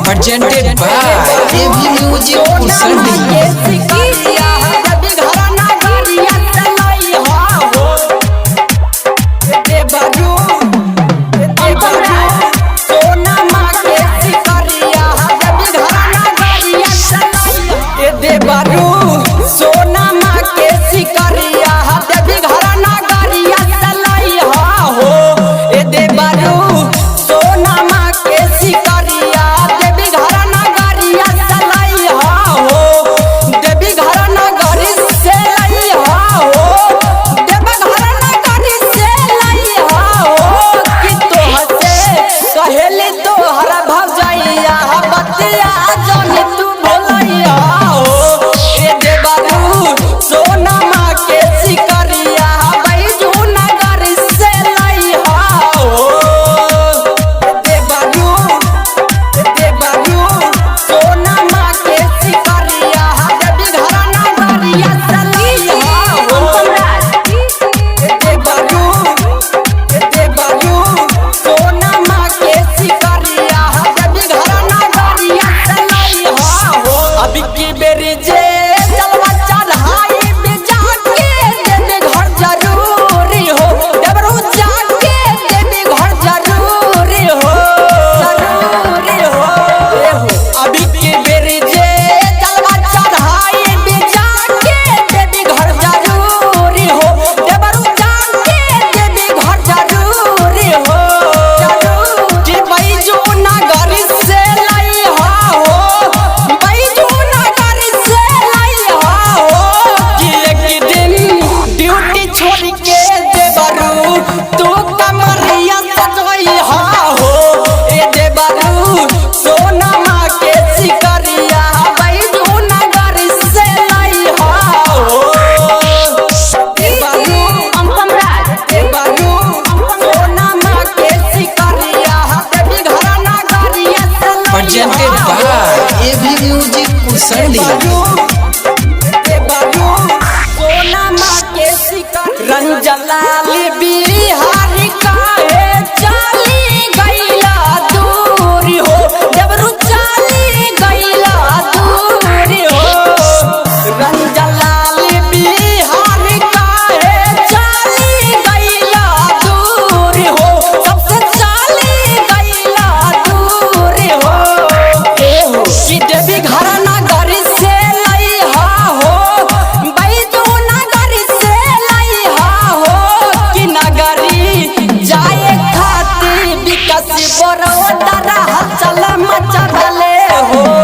Presented by AV Music Kursandi. Presented by AV Music Kursandi. Ranjalal Bihari काहे चली गईला दूर हो, देवरू चली गईला दूर हो। रंजलाल बिहारी काहे चली गईला दूर हो, सबसे चली गईला दूर हो। ए हो कि देवी घर नगर से लइहा हो, बैजू नगर से लइहा हो, कि नगरी जाए खातिर विकास बरोदा रहल चल मचबले हो।